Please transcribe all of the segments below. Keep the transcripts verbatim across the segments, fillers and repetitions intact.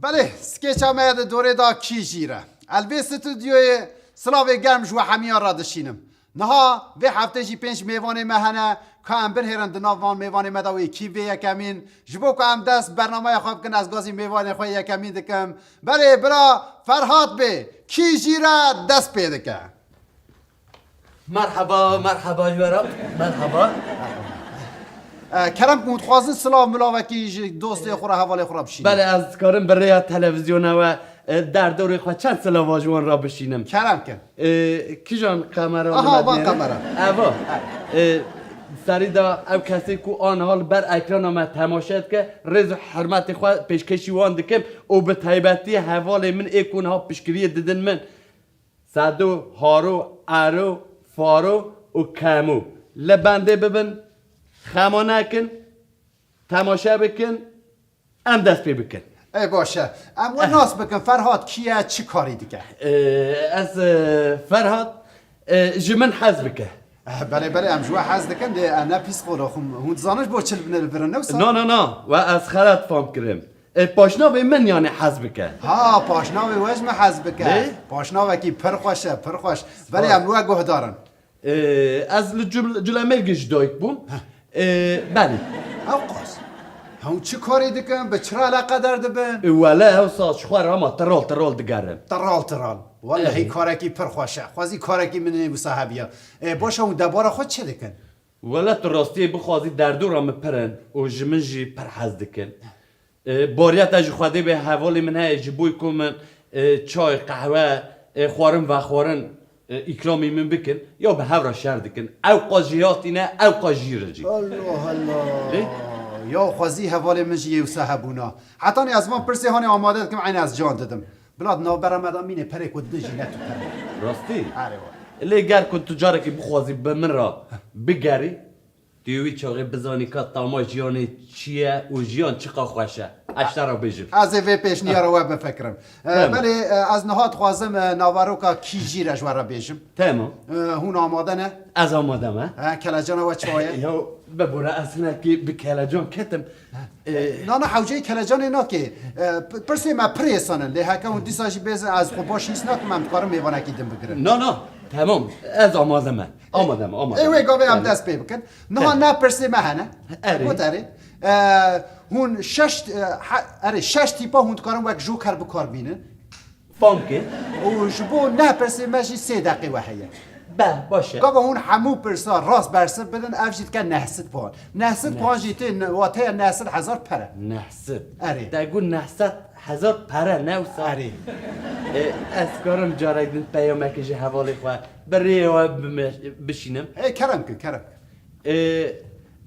Belê, skêça me ya di dorê de kî jîr e. El vê stûdyoyê silavê germ ji we hemiyan re dişînim. Niha vê heftê jî pênc mêvanê me hene, ka em binihêrin di nav van mêvanê me de wê kî vê yekemîn. Ji bo ku em dest bernameya xwe bikin, ez gazî mêvanê xwe yekemîn dikim. Belê, bira Ferhat bê, kî jîr e dest pê dike. Merheba, merheba ji we re. Merheba. E, kerem ku dixwazin silav milavekî ji dostê xwe re, hevalê xwe re bişînin. Belê, ez dikarim bi rêya televizyona we, e, derdorê xwe çend silava ji wan re bişînim. Kerem kin. E, kijan kamera Aha, li me van dêre? Kamera. Eva. E, serî de ew kesê ku aniha li ber ekrana me temaşe dike, rêz û hurmetê xwe pêşkêşî wan dikim û bi taybetî hevalê min ê ku niha piştgiriyê didin min. Sedo, Haro, Ero, Faro û Kemo. Li bendê bibin, xema nekin, temaşe bikin, em dest pê bikin. Ê baş e. Em we Eh. nas bikin, Ferhat kî ye, çi karî dike? Ee, ez, e, Ferhat, e, ji min hez bike. Eh, belê, belê, em ji we hez dikin, dê, e, ne pîs qolo, xum, hûn dizanin ji bo çi li binê li vir in, ne wisa? No, no, no, we ez xelet fam kirim. E, paşnavê min, yani, hez bike. Ha, paşnavê we ji min hez bike. Lê? Paşnavekî pir xweş e, pir xweş. Belê, Spas. Em li we guhdar in. E, ez li Cul-, Culemêrgê ji dayik bûm. Heh. E, belê. Ew qas. Hûn çi karê dikin? Bi çi re eleqedar dibin? E, wele, ew saz ji xwe re ama tiral tiral digerim. Tiral tiral. Wellehî Eh. karekî pir xweş e. Xwezî karekî min ê wisa hebiya. E, baş e, hûn debara xwe çi dikin? Wele tu rastiyê bixwazî derdora min pir in û ji min jî pir hez dikin. E, bariyeta ji Xwedê bê, hevalê min heye, ji bo ku min, e, çay, qehwe, e, xwarin vexwarin, e, îkramî min bikin, ya bi hev re şer dikin. Ew qas jêhatî ne, ew qas jîr in jî. Allah Allah. Lê? Ya xwezî hevalê min jî yê wisa hebûna. Hetanî ez van pirsê hanê amade dikim, eynî ez can didim. Bila di navbera me de mînê perê ku didin jî ne tu perê. Rastî? Erê wa. Lê ger ku tu carekî bixwazî bi min re bigerî, tu yê wî çaxê bizanî ka tama jiyanê çi ye û jiyan çiqa xweş e. Ez te re bêjim. Ez ê vê pêşniyara we bifikirim. E, Tamam. Belê, e, ez niha dixwazim, e, naveroka kî jîr e ji we re bêjim. Tamam. E, hûn amade ne? Ez amade me. E, kelecana we çawa ye? Ya, bibore, ez hinekî bi kelecan ketim. E, Na, na, hewceyê kelecanê nake. E, p-, pirsê me pir hêsan in. Lê heke hûn dîsa jî bêzin, ez xwe baş hîs nakim, em dikarin mêvanekî din bigirin. Na, na, tamam. Ez amade me. Amade me, amade Ê me. Wê gavê em Tamam. dest pê bikin. Niha Tamam. ne pirsê me hene. Erê. Got erê. E, hûn şeş, e, he-, erê, şeş tîpa hûn dikarin wek joker bi kar bînin. Fam ke. Û ji bo neh pirsê me jî sê deqê we heye. Be, baş e. Gava hûn hemû pirsa rast bersiv bidin, ev jî dike neh sed puan. Neh sed puan jî tê ne-, wateya neh sed hezar pere. Neh sed. Erê. Te got neh sed hezar pere, ne wisa? Erê. E, ez karim carek din peyamekê ji hevalê xwe bi rêya we bime-, bişînim? Ê, kerem ke, kerem ke. E,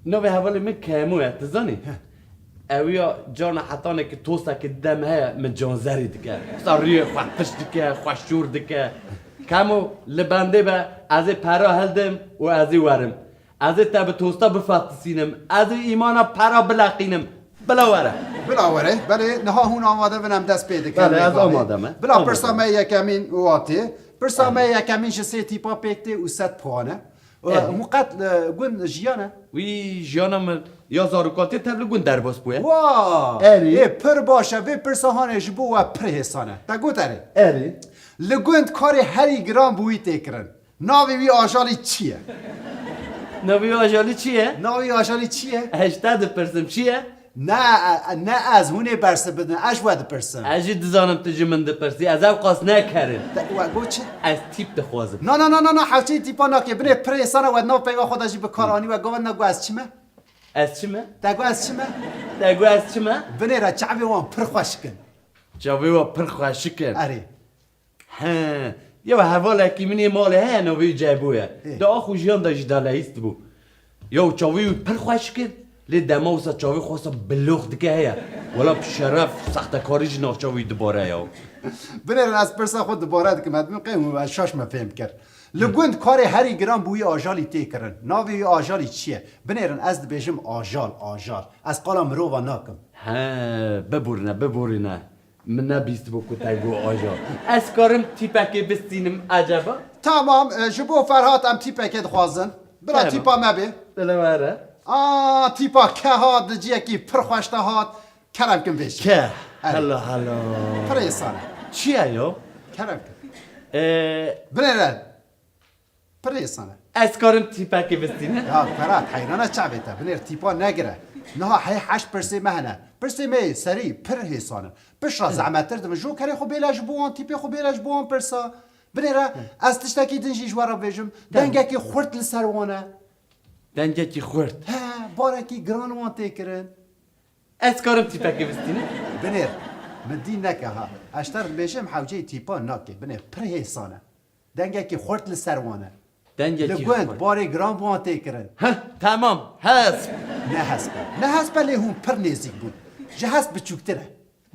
navê hevalê min Kemo ye, tu zanî? Heh. Ew ya cana hetanekî tostekî dem heye min canzerî dike. Wisa rûyê xwe tişt dike, xwe şûr dike. Kemo, li bendê be, ez ê pera hildim û ez ê werim. Ez ê te bi tosta bifetisînim. Ez ê îmana pera bileqînim. Bila were. Bila were. Belê, niha hûn amade bin, em dest pê dikin. Belê, ez amade me. Bila pirsa me yekemîn watê. Pirsa me yekemîn ji sê tîpa pêk tê û sed puan e. Erê. Hûn qet, e, gund jiyan e? Wî jiyana min ya zarokatiyê tev li gund derbas bûye. Wa! Erê. Ê, pir baş e, vê pirsa hanê ji bo we pir hêsan e. Te got erê. Erê. Li gund karê herî giran bi wî tê kirin. Navê wî ajalî çi ye? Navê wî ajalî çi ye? Navê wî ajalî çi ye? Ez ji te dipirsim, çi ye? Ne, ne ez, hûn ê bersiv bidin, ez ji we dipirsim. Ez jî dizanim tu ji min dipirsî, ez ew qas nekerim. Te, we got çi? Ez tîp dixwazim. Na, na, na, na, na, hewçeyî tîpa nake. Binê pirê sana we nav peyva xwe de jî bi kar anî, we gava na got ez çi me? Ez çi me? Te got ez çi me? Te got ez çi me? Binê re çavê wan pir xweşik in. Çavê wan pir xweşik in. Erê. He, yew hevalekî min ê malê heye, navê wî Cebo ye. Ê. Di ax û jiyan de jî daleyîst bû. Yew çavê wî pir xweşik in, lê dema wisa çavê xwe wisa bilox dike heye. Wela bi şeref, sextekarî ji nav çavê wî dibare ya. Binêrin ez pirsa xwe dibare dikim, ez dibim qey hûn ez şaş me fêm kir. Li gund karê herî giran bi wî ajalî tê kirin. Navê wî ajalî çi ye? Binêrin ez dibêjim ajal, ajal. Ez qala mirova nakim. He, biborîne, biborîne. Min nebîstibû ku te got aja. Ez karim tîpekê bistînim eceba? Tamam, e, ji bo Ferhat em tîpekê dixwazin. Bira Tamam. tîpa me bê. Bila were. Aa, tîpa ke hat, di ciyekî pir xweş de hat. Kerem kin vêjî. Ke. Erê. Hela hela. Pir hêsan e. Çi ye yo? Kerem ke. Ee, Binêre. Pir hêsan e. Ez karim tîpekê bistînim? Ya Ferhat, heyrana çavê te. Binêr tîpa negire. Niha hey heşt pirsê me hene. Pirsê me yê serî pir hêsan in. Pişra zehmettir dibin. Ji kerê xwe bêle ji bo wan tîpê xwe bêle ji bo wan pirsa. Binêre, ez tiştekî din jî ji we re bêjim. Tamam. Dengekî xurt li ser wan e. Dengekî xurt. He, barekî giran wan tê kirin. Ez karim tîpekê bistînim? Binêr, min dî neke ha. Ez ji te re dibêjim hewceyî tîpa nake. Binêr, pir hêsan e. Dengekî xurt li ser wan e. Dengekî xurt. Li gund barê giran bi wan tê kirin. Heh, temam. Hesp. Ne hesp e. Ne hesp e lê hûn pir nêzîk bûn. Ji hesp biçûktir e.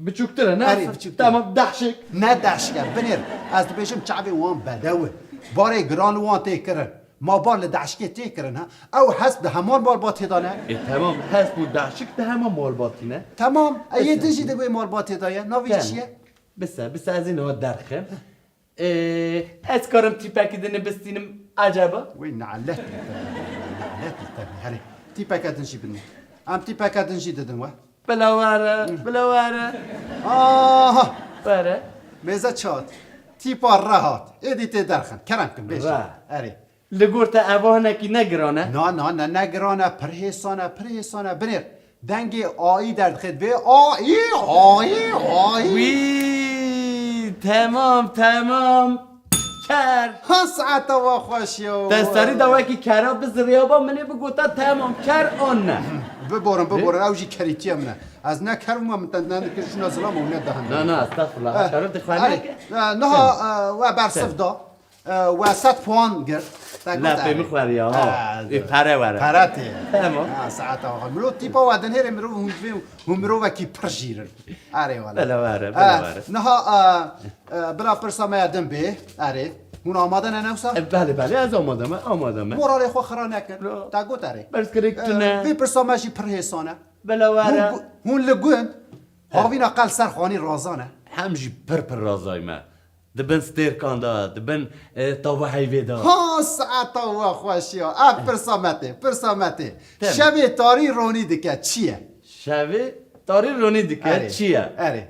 Biçûktir e, ne? Erê, hesp. Biçûktir e. Temam, dehşik. Ne dehşik e. Binêr, ez dibêjim çavê wan bedew in. Barê giran li wan tê kirin. Ma bar li dehşikê tê kirin ha. Ew hesp di heman malbatê de ne. E, temam, hesp û dehşik di heman malbatî ne. Temam, e, yê din jî di wê malbatê de ye. Navê jî çi ye? Bise, bise ez ê niha derxim. Ee, ez karim tîpekî din bistînim acaba? Wê nalet li te, nalet li te bî. Herê, tîpeke din jî bidin. Em tîpeke din jî didin we. Bila were, bila were. Aha! Were. Mêze çi hat? Tîpa re hat. Êdî tê derxin. Kerem kin, bêjin. Re. Erê. Li gor te eva hinekî ne giran e? Na, na, ne, ne giran e. Pir hêsan e, pir hêsan e. Binêr. Dengê ayî derdixê, divê ayî, ayî, ayî. Wî, temam, temam. Ker. Ha, saeta wa xweş ya. Te serî de wekî kera biziriyaba, min ê bigota temam, ker an ne. Biborin, biborin, ew jî kerîtiya min e. Ez ne ker bûma, min te ne dikir şûna zilam û ne dahinde. Na, na, estexfirullah. Eh, kerî dixwene. Erê, eh, niha, eh, we bersiv da. E, we sed puan girt. Te got, lepê min xweriya, ha. Ha, ê, pere were. Pere tê. Tamam. Ha, saeta wa. Mirov tîpa we dinêrê mirov hûn divê hûn mirovekî pir jîr in. Erê wele. Bele were, bele were. Niha, e, e, bila pirsa me ya din bê. Erê. Hûn amade ne, ne wisa? E, belê, belê, ez amade me, amade me. Moralê xwe xira nekin. Lo. Te got erê. Berskirêk tune. E, vê pirsa me jî pir hêsan e. Bele were. Hûn gu-, hûn li gund, he, havîna qel ser xanî razan e. Hem jî pir pir razay me. Di bin stêrkan de, di bin, e, tava heyvê de. Ha, saeta we xweş ya. Ev pirsa me tê, pirsa me tê. Tamam. Şevê tarî ronî dike, çi ye? Şevê tarî ronî dike, erê, çi ye? Erê.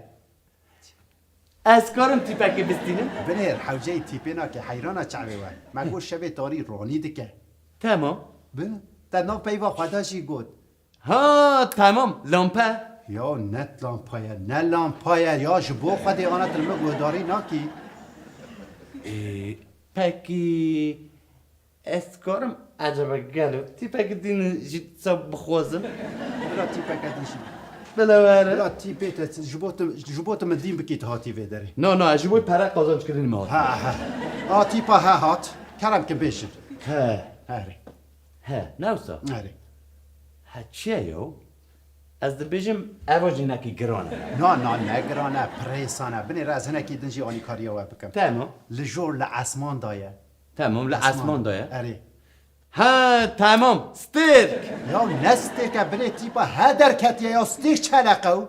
Ez karim tîpekê bistînim? Binêr, hewceyî tîpê nake, heyrana çavê we. Me got şevê tarî ronî dike. Tamam. Bin, te nav peyva xwe de jî got. Ha, tamam, lampe. Ya ne lampa ye, ne lampa ye. Ya ji bo Xwedê ana tu li min guhdarî nakî. Ee, pekî ez karim ecebe gelo tîpekî din jî sa bixwazim? Bila tîpeke din jî. Bila were. Bila tîpê te ji bo tu, ji bo tu min dîn bikî tu hatî vê derê. Na, na, ez ji bo pere qazanc kirinî me hat. Ha, ha. A tîpa he hat. Kerem ki bêjin. He. Herê. He, ne wisa? Erê. He, çi ye yo? Ez dibêjim, eva jî hinekî giran e. Na, na, ne giran e, pir hêsan e. Binêre ez hinekî din jî alîkariya we bikim. Tamam. Li jor li esman de ye. Tamam, li esman de ye. Erê. He, tamam, stêrk. Ya ne stêrk e, binê tîpa he derketiye ya, stêrk çi eleqe o?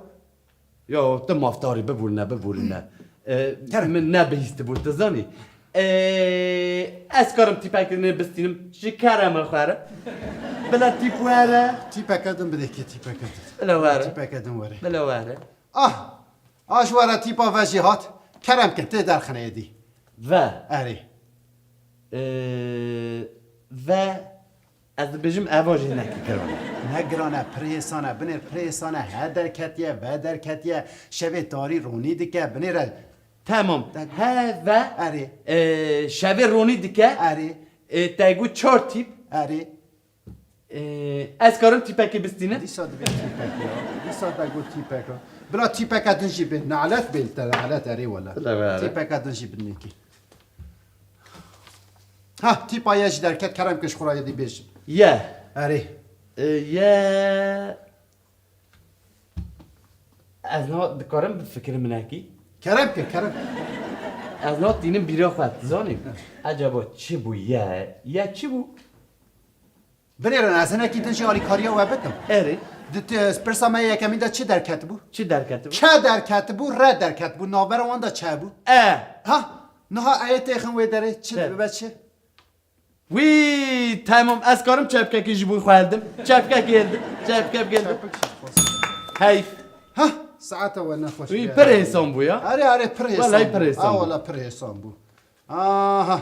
Ya, tu mafdarî, biborîne, biborîne. Ee, kerem. Min nebihîstibû, tu zanî. Ee, ez karim tîpekê din bistînim, ji kerema xwe re. Bila tîp were. Tîpeke din bidê kê, tîpeke din. Bila were. Tîpeke din were. Bila were. Ah! Ah, ji we re tîpa ve jî hat. Kerem kin, tê derxine êdî. Ve. Erê. Ee, ve. Ez dibêjim eva jî hinekî giran e. Ne giran e, pir hêsan e. Binêr pir hêsan e. He derketiye, ve derketiye. Şevê tarî ronî dike. Binêre. Tamam. He ve. Erê. E, şevê ronî dike. Erê. E, te got çar tîp. Erê. E, ez karim tîpekê bistînim? Dîsa dibê tîpek ya. Dîsa te got tîpek ya. Bila tîpeke din jî bê. Nalet bê li te, nalet erê wele. Bila were. Tîpeke din jî binêkî. Ha, tîpa ye jî derket, kerem ke ji xwe re yê dî bêjin. Ye. Erê. E, ye. Ez niha dikarim bifikirim hinekî? Kerem ke, kerem. Ez niha tînim bîra xwe, tu zanî. Ecaba çi bû ye? Ye çi bû? Binêrin, ez hinekî din jî alîkariya we bikim. Erê. Di te-, pirsa me yekemîn de çi derketibû? Çi derketibû? Ke derketibû, re derketibû. Navbera wan de çe bû? E. Ha, niha eyê têxin wê derê. Çi dibe çi? Wî, temam, ez karim çepkekî ji bo xwe hildim. Çepkekî hildim. Çepkek hildim. Heyf. Ha, Saeta we nexweş Wî be. pir hêsan bû ya. Erê, erê, pir hêsan Welay bû. Pir hêsan Ha, bû. wela pir hêsan bû. Aha.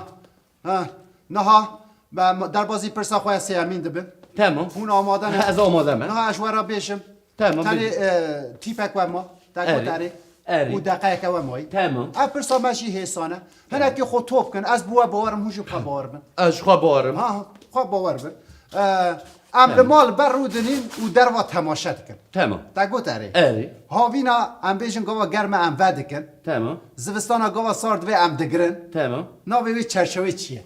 Ha. Niha me, me, derbazî pirsa xwe ya sêyemîn dibin. Tamam. Hûn amade ne? Ez amade me. Niha ez we re bêjim. Tamam, Tenê bêjim. e, tîpek we ma. Te got Erê. erê. Erê. Û deqeyeke we mayî. Tamam. Ev pirsa me jî hêsan e. Hinekî xwe top kin. Ez bi we bawer im, hûn jî bi xwe bawer bin. Ez xwe bawer im. Ha, xwe bawer bin. E, em li mal ber rû dinîn û derva temaşe dikin. Tamam. Te got erê. Erê. Havîna em bêjin gava germe em vedikin. Tamam. Zivistana gava sar divê em digirin. Tamam. Navê wê çerçevê çi ye?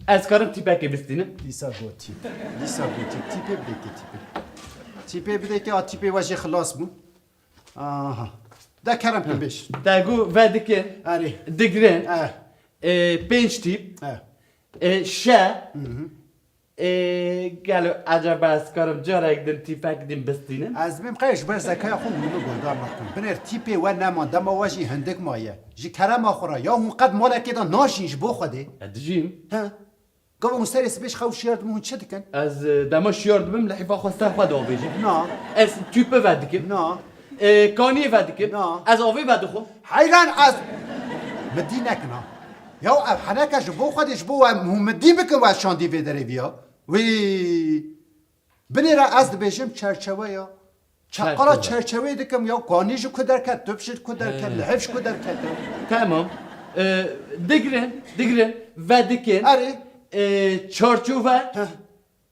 Ez karim tîpekê bistînim. Dîsa got tîp. Dîsa got tîp. Tîpê bidê ke tîpê. Tîpê bidê ke a tîpê we jê xilas bû. Aha. De kerem kin bêj. Te got vedikin. Erê. Digirin. Eh. E, pênc tîp. Eh. E, şe. E, gelo ecaba ez karim carek din tîpek din bistînim. Ez bêm qey ji ber zekaya xwe hûn min guhdar nakin. Binêr tîpê we nema, dema we jî hindik maye. Ji kerema xwe re ya hûn qet malekê de naşîn ji bo Xwedê. Ez dijîm. He. Gava hûn serê sibê ji xew şiyar dibin hûn çi dikin? Ez e, dema şiyar dibim li hîfa xwe ser xwe davêjim. Na. Ez tûpê vedikim. Na. E, kaniyê vedikim. Na. Ez avê vedixwim. Heyran ez. Midî nekin ha. Ya ev heneke ji bo Xwedê ji bo we hûn midî bikin we şandî vê derê viya. Wî. Binêre ez dibêjim çerçewe ya. Çerçewe. Çeqala çerçewê dikim ya. Kanî ji ku derket, tûp ji ku derket, He. Lihif ji ku derket. Tamam. E, digirin, digirin, vedikin. Erê. E, çarçove. Heh.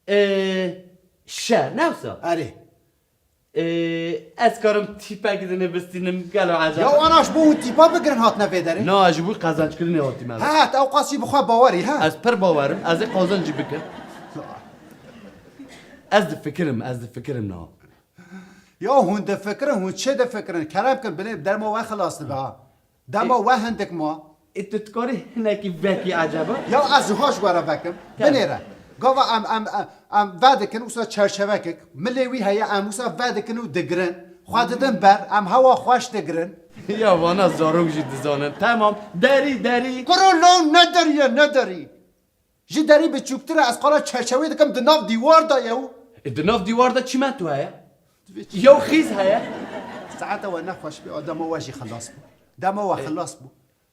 E, şe, ne wisa? Erê. E, ez karim tîpek dinê bistînim, gelo ecaba. Ya ana ji bo hûn tîpa bigirin hatine vê derê. Na, ji bo qazançkirinê hatîme. Ha, te ewqas jî bi xwe bawerî, ha? Ez pir bawerim, ez ê qazancî bikim. Ez difikirim, ez difikirim na. Ya hûn difikirin, hûn çi difikirin? Kerem kin, binê dema we xilas dibe ha. Dema we hindik ma. E, tu dikarî hinekî vekî ecaba? Ya ez wiha ji we re vekim. Kerem. Binêre. Gava em, em, em, em vedikin wisa çerçevekek. Milê wî heye, em wisa vedikin û digirin. Xwe didin ber, em hewa xweş digirin. Ya vana zarok jî dizanin. Tamam. Derî, derî. Kuro lo ne derî ye, ne derî. Ji derî biçûktir e, ez qala çerçewê dikim di nav dîwar de ye û. E, di nav dîwar de çimento heye? Yew xîz heye? Saeta we nexweş bê, a dema we jî xilas bû. Dema we xilas bû.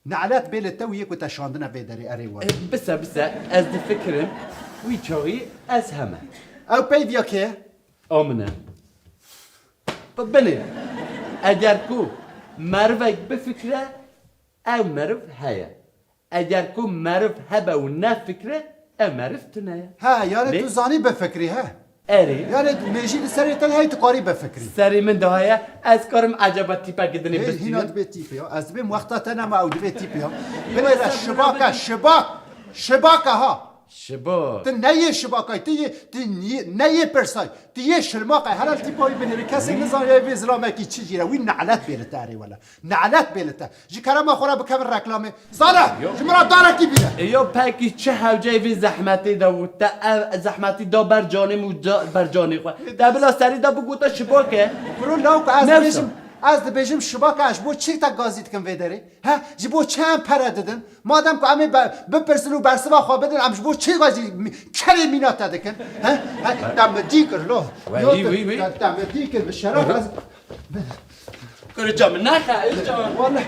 Nelet bê li te û yê ku te şandine vê derê erê we. E, bise, bise, ez difikirim, wî çaxî ez heme. Ew peyv ya kê? A min e. Bi-, binê. Eger ku merivek bifikire, ew meriv heye. Eger ku meriv hebe û nefikre, ew meriv tune ye. He, yani Lê- tu zanî bifikrî, he? Erê. Yani mêjî li serê te hey tu karî bifikrî. Serê min de heye, ez karim ecaba tîpekê dinê Hey, bistînim. hîna dibê tîpê ya. Ez dibêm wexta te nema ew dibê tîpê ya. Yo, Binêre ez şibaka, bibî- şibak. Şibaka ha. Şibak. Tu neyê şibakay, tu yê, tu neyê, neyê pirsay. Tu yê şilmaqay. Herel tîpa wî binêre. Kesê nizaniye vê zilamekî çi jî re. Wî nelet bê li te erê wele. Nelet bê li te. Ji kerema xwe re bikevin reklamê. Zana, Yo. ji min re darekî bîne. E, yo pekî çi hewceyê vê zehmetê de û te ev zehmetî da ber canê min û ca-, ber canê xwe. Te bila serî de bigota şibak e. Kuro lawk ez Newsa. Dibêjim, ez dibêjim şibaka ez ji bo çi te gazî dikim vê derê? He? Ji bo çi em pere didin? Madem ku em ê be-, bipirsin û bersiva xwe bidin, em ji bo çi gazî mi-, kerê mîna te dikin? He? He? Te min dî kir lo. Wê, Yo, wî, te, wî, wî. te, te min dî kir bi şeref ez. Kirica min nexe, îca. Walleh.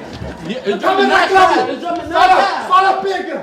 Îca min nexe, îca min nexe. Sala, sala pê kir.